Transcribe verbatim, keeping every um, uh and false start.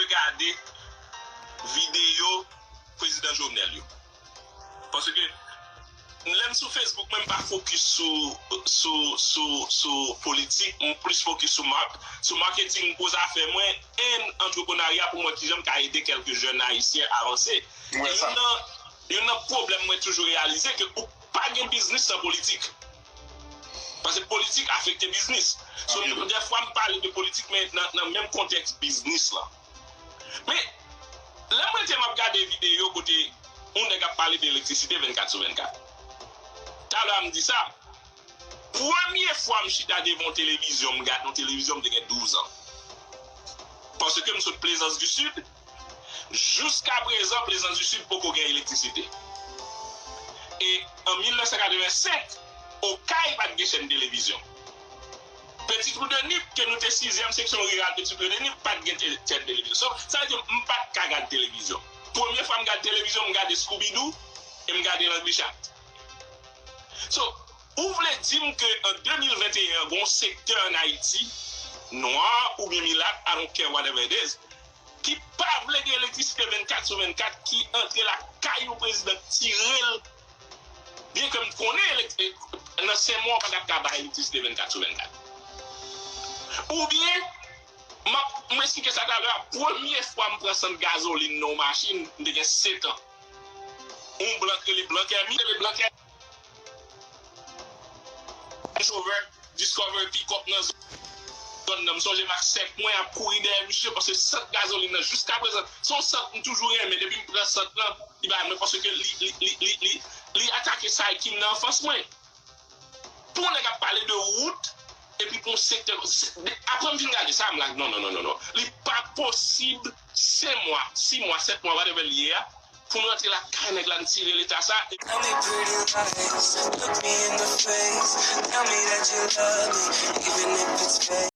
gade videyo prezidan Jovenel yo. Paske lè m sou Facebook, mwen m pa fokis sou, sou, sou, sou politik, m plis fokis sou, mark, sou marketing pou zafè mwen, and entreprenarya pou m wè kijan m ka ede kèlke jèn ayisyen avanse. E youn nan, youn nan pwoblèm mwen toujou reyalize ke ou pa gen biznis san politik. Paske politik afekte biznis. So, dèfwa m pale de politik, men nan, nan menm kontèks biznis lan. Men, lè mwen te m ap gade videyo kote yon nèg ap pale de elektrisite vennkat sou vennkat. Talè a m di sa, premye fwa m chita devan yon televizyon, m gade yon televizyon, m te gen douz an. Paske m sot Plezans di Sid, jiska prezan, Plezans di Sid poko gen elektrisite. E an mil nèf san katrevensenk, Okay pa t gen chèn televizyon. Petit Trou de Nip, ke nou te sizyèm seksyon riral Petit Trou de Nip, pa t gen te- chèn televizyon. So, sa vle di, m pa t ka gade televizyon. Premye fwa m gade televizyon, m gade Scooby-Doo e m gade Languichat. So, ou vle di m ke an de mil venteyen an, gen yon sektè ann Ayiti, nwa oubyen milat, I don't care whatever it is, ki pa vle gen elektrisite vennkat sou vennkat, ki antre lakay yon prezidan, tire l, byen ke m konnen elek- nan senmò w pa t ap ka bay elektrisite vennkat sou vennkat. Oubyen, m ap, m eksplike sa talè a, premye fwa m pran sant gazolin nan yon machin, m te gen sèt an. Yon blan k rele Blan Kèmi, rele Blan Kèmi. Range Rover, Discovery, pikòp nan zòn nan. M sonje m ak sèk mwen ap kouri dèyè misye, paske sant gazolin nan, jiska prezan, se yon sant m toujou renmen, depi m pran sant lan, li bay mwen, paske li, li, li, li, li, li atake sa ki m nan anfans mwen. Pou yon nèg ap pale de wout, epi pou yon sektè, se- de- apre m fin gade sa, m like, non, non, non, non, non. Li pa posib, senk mwa, sis mwa, sèt mwa, whatever l ye a, pou m rantre lakay nèg la, m tire leta sa. Tell me pretty lies, look me in the face, tell me that you love me, even if it's fake.